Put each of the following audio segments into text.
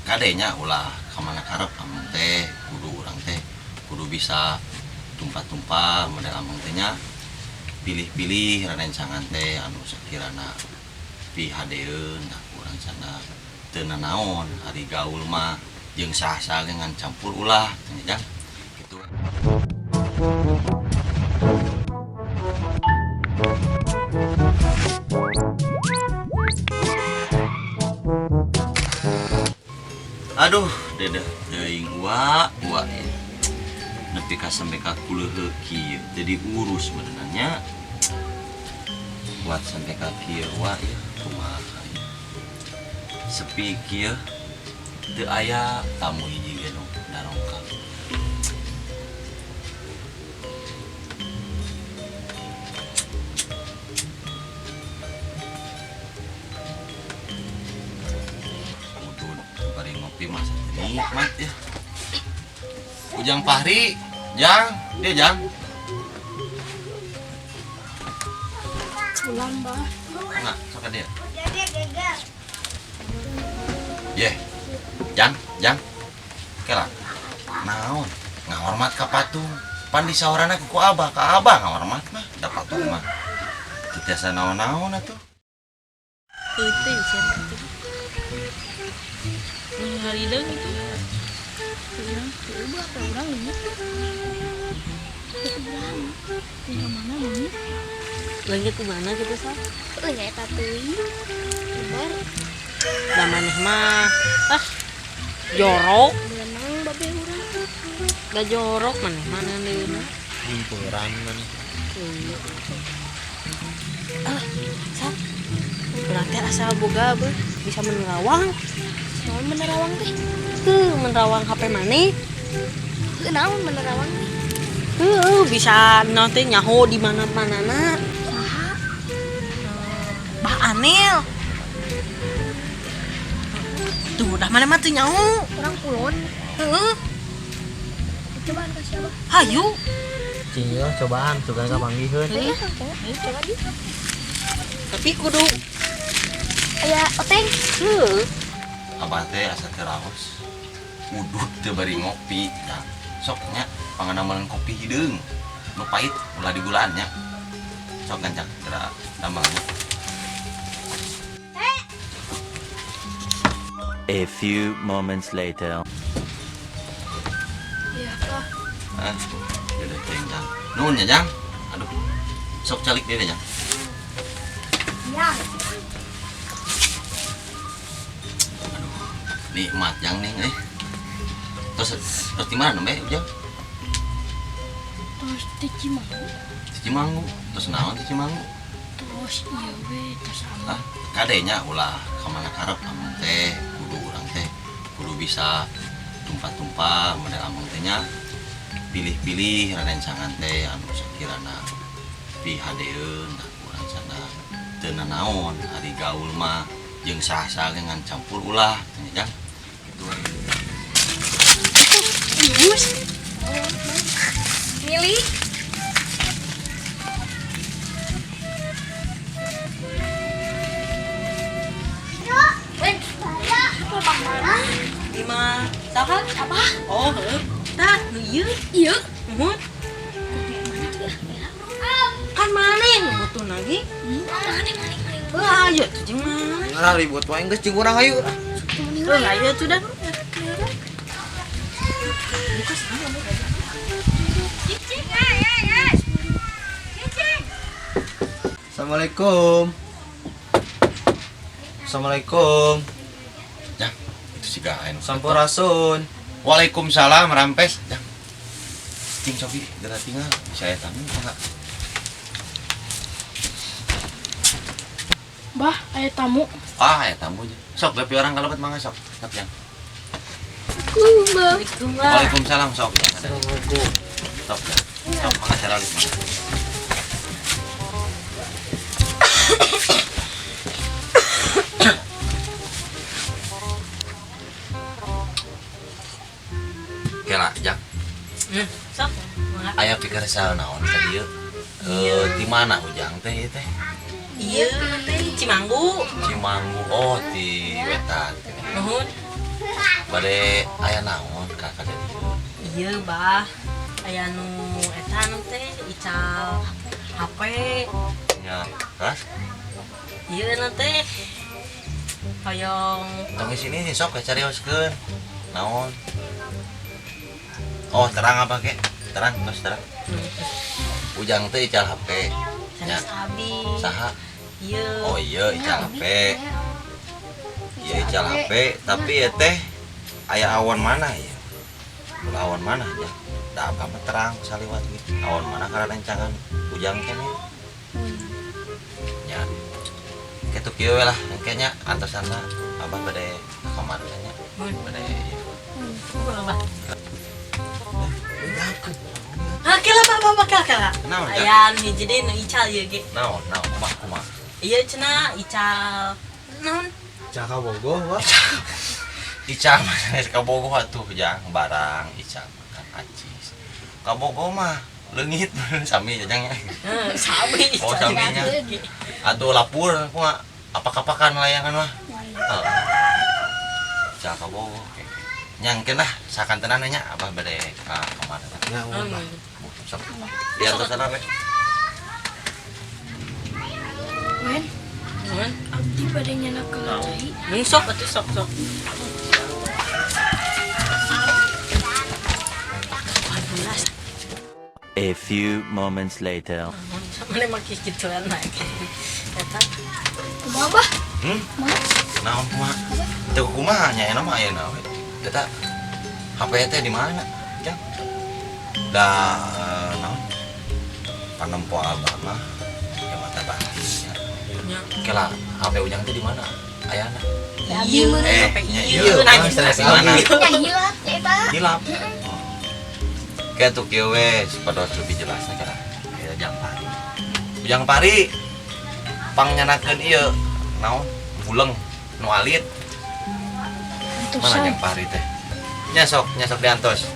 Kadenya ulah ka mana karep ameng teh kudu urang teh kudu bisa tumpah-tumpah model ameng teh nya, pilih-pilih rerencangan teh anu sakirana pihadeeun. Nah, urang sana teu nanaon ari gaul mah jeung saha-saha ge ngan campur ulah teh jang gitu. Aduh, dedeh teuing wa wa ya. Nepi ka sampe ka kuleuheuk kieu teu diurus beuneunan. Kuat sampai ka kieu wa ya, kumaha ya. Sepi kieu teu aya tamu hiji ge nu darongkap. Udud bari ngopi mah nikmat ya. Ujang Fahri, Jang, dia Jang. Pulang, Bah. Enggak, sok dia. Ye. Jang, Jang. Kela. Naon? Ngahormat ka patung. Pan disaorana ku abah, ka abah ngahormat mah, da patung mah. Teu tiasa naon-naon atuh. Peuting sia teh. Ngarideung itu. Urang teu ubah teh urang leungit. Urang. Tinggal mana leungit? Leungit ku mana gitu sa? Heuh nya eta teuing. Lebar. Da maneh mah ah jorok. Beunang babe urang. Da jorok maneh mah neundeuna. Himpuran maneh. Ah, sa. Urang teh asal boga beuh bisa menerawang. Naon menerawang teh? Heuh, menerawang HP maneh. Heuh naon menerawang teh? Heuh, bisa naon teh nyaho di mana-manana. Saha? Bah Anil. Tuh, dah mana mah teu nyaho. Urang kulon. Heeh. Cobaan ka siapa? Hayu. Cing cobaan sugan ka panggiheun. Heuh, coba di. Tapi kudu aya oteng. Heuh. Abah teh asa teu raos. Udud teu bari ngopi. Nah, sok nya pangandamelan kopi hideung. Nu pahit ulah digulaan nya. Sok gancang geura damel. A few moments later. Iya, Pak. Ah, udah teuing Jang. Nuhun ya Jang. Aduh. Sok calik deui Jang. Ya. Aduh, nikmat Jang nih eh. Terus terus di mana nembe Ujang? Terus di Cimanggu. Di Cimanggu. Terus naon di Cimanggu? Terus iya we terus Ah, kadenya ulah ka mana karep ameng teh kudu urang teh kudu bisa tumpah-tumpah model ameng teh nya, pilih-pilih rerencangan teh anu sakirana pihadeeun. Nah, urang sana teu nanaon ari gaul mah jeung saha-saha ge ngan campur ulah teh Jang gitu. Bus. Milih. Lima saha? Apa? Oh, heuh. Tah, nu ieu. Ieu. Muhun. Kan maneh nu butuh lagi? Maneh maneh maneh. Heuh, ayo tuh jeung maneh. Ngarah ribut wae geus jeung urang ayo. Heuh, ayo tuh dah. Buka sana, buka. Assalamualaikum. Assalamualaikum. Jang, itu si gaen. Sampurasun. Waalaikumsalam rampes. Jang. Cing cobi geura tinggal saya tamu enggak? Bah, aya tamu. Ah, aya tamu aja. Sok tapi orang kalebet mangga sok. Sok Jang. Waalaikumsalam. Waalaikumsalam sok. Jang. Assalamualaikum. Sok Jang. Sok mangga saralit mangga. Kela, Jang. Sok. Mangga. Aya pikir saha naon ka dieu? Di mana Ujang teh ieu teh? Ieu teh Cimanggu. Cimanggu, oh di wetan. Nuhun. Bade aya naon ka ka dieu? Iya, Bah. Aya nu eta nu teh ical HP. Nya, terus Iya nu teh. Hoyong tong di sini sok carioskeun. Naon? Oh, terang apa ke? Terang, terus terang. Ujang teh ical HP. Nya, sanes abi. saha? Iya. Oh iya, ical HP. Iya, ical HP, tapi ya teh aya awan mana ya? Ulah awan mana ya? Da abah mah terang saliwat gitu. Awan mana karena rencangan ujang kene. Nya. Kitu kieu we lah, engke nya antosanna abah bade ka kamar nya. Bade Kumaha, Bah? Ah, kela Bah, Bah, Bah, kela, kela. Naon, Jang? Aya nu hiji deui nu ical ieu ge. Naon, naon, kumaha kumaha. Iya cenah ical. Naon? Jaka bogoh, Bah. Ical mah sanes kabogoh atuh jang barang ical makan acis. Kabogoh mah leungit sami jajang nya. Heh, sami Oh, ical. saminya. Atuh lapur kumaha apak-apakan layangan mah. Heeh. Ical kabogoh. Nyangkeun lah sakantenan nya abah bade ka kamar. Nya, Hmm. Bah. Sok. Diantosan we. Wen, Naon? abdi bade nyandak cai. Hmm, sok atuh sok sok. Waduh, A few moments later. mana make gituan naik. Eta Kumaha, Bah? Hmm? Kumaha? Naon kumaha? Teu kumaha nya enak mah ayeuna we. Eta HP teh di mana? Jang. Da naon? Panempo abah mah ya mata batin nya. nya. Kela HP ujang teh di mana? Ayana. Ya abdi meureun. Eh, HP nya ieu ieu. nah Bang, gitu. Di mana? Nya hilap eta. Hilap. Oh. Kayak tuh kieu we supados lebih jelasnya kira. Ieu Jang Pari. Ujang Pari pangnyanakeun ieu naon? Buleng nu alit. Mana Antosan. Jang Pari teh? Nya sok, nya sok diantos.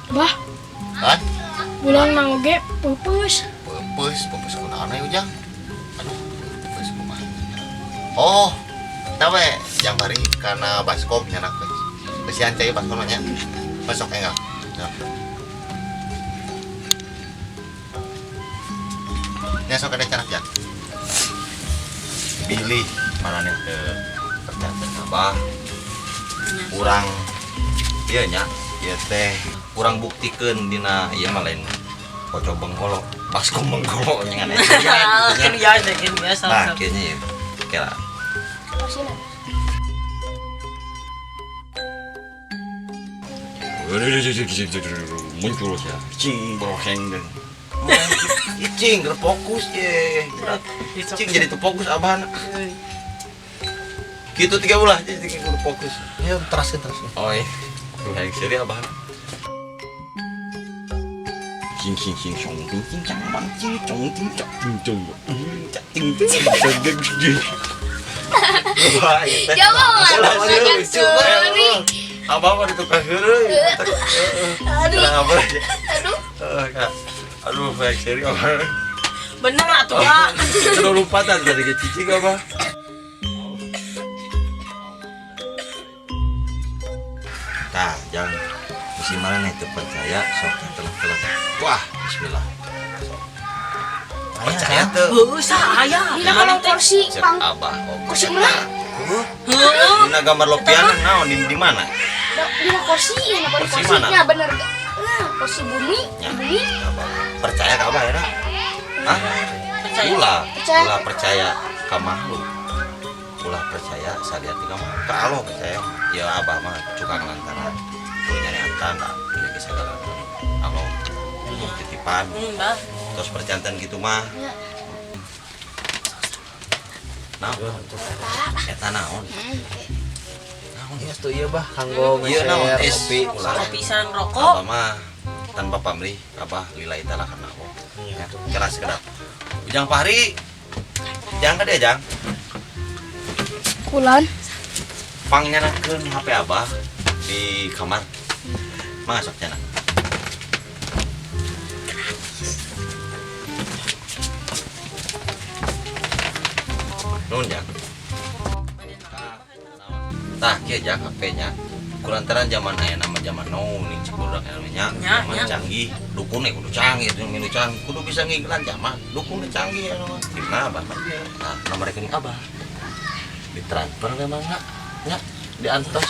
Bah, Hah? bulan oge peupeus. Peupeus, peupeus kunaon we ujang? Aduh, peupeus kumaha? Oh, eta we Jang Pari kana baskom nyanak we. Besian cai baskom nya. Masuk enggal. Ya. Nya sok ada canak ya. Pilih maraneh teu percaya abah urang ieu nya ieu teh urang buktikeun dina ieu mah lain kocok bengkolo baskom bengkolo nya ngan eta nya. Kan biasa, kan biasa. Nah, sok. kayaknya ya. Kira Pasina. Muncul ya. Cing boheng dan. Cing fokus ye. Cing jadi tuh fokus abah. Gitu tiga bulan jadi tiga kudu fokus. Ya, teraskeun teraskeun. Oh iya. Yang seri abah. Cing cing cing cong ting cing cang bang cing cong ting cak ting cong cak ting ting cing cing cing. Wah, ieu teh. Jawab lah, Ulah, ngajak lucu banget. seri. Abah mah di tukang heureuy. Aduh. Aduh. Aduh. Heeh, Kak. Aduh, baik seri abah. Bener atuh, Pak. Terlalu lompatan tadi ke cicing abah. Tah, jangan mesti mana nih teu percaya sok telak-telak. Wah, bismillah. Sok. Percaya tuh. Heuh, aya. Dina kolong kursi Cek pang. abah. Oh, Kursi mana? Heuh. Heuh. Dina gambar lopiana naon di mana? Dina kursi, dina Kursi kursi. mana? Nya bener. Nah, kursi bumi, Ya. bumi. Abah. Percaya ka abah ya? Hah? Percaya. Ulah, Percaya. ulah percaya ka makhluk. Ulah percaya salian ka makhluk. Ka Allah percaya. Ya abah mah cukang lantaran. Kudu nyareatan da punya segala Allah titipan. Hmm, Bah. Terus percantan gitu mah. Ya. Naon? Eta naon? Naon? Iya, tuh ieu bah kanggo Ieu naon? nge-share Es kopi. ulah. Kopi sareng rokok. Abah mah tanpa pamrih, abah lillahi taala karena Allah. Iya, tuh. Keras kedap. Ujang Fahri. Jang ka dia, Jang. Kulan. Pangnyanakeun HP abah di kamar. Mangga sok nyana. Nuhun, Jang. Tah, kieu jak HP-nya. Kulantaran zaman aya nama zaman now nih cek budak nya, Nya, zaman nya. Canggih, dukun kudu canggih, tuh milu canggih, kudu bisa ngigelan zaman, dukun teh canggih ya mah. Timna abah mah ieu. Nah, nomor rekening abah. Ditransfer memang nya, diantos.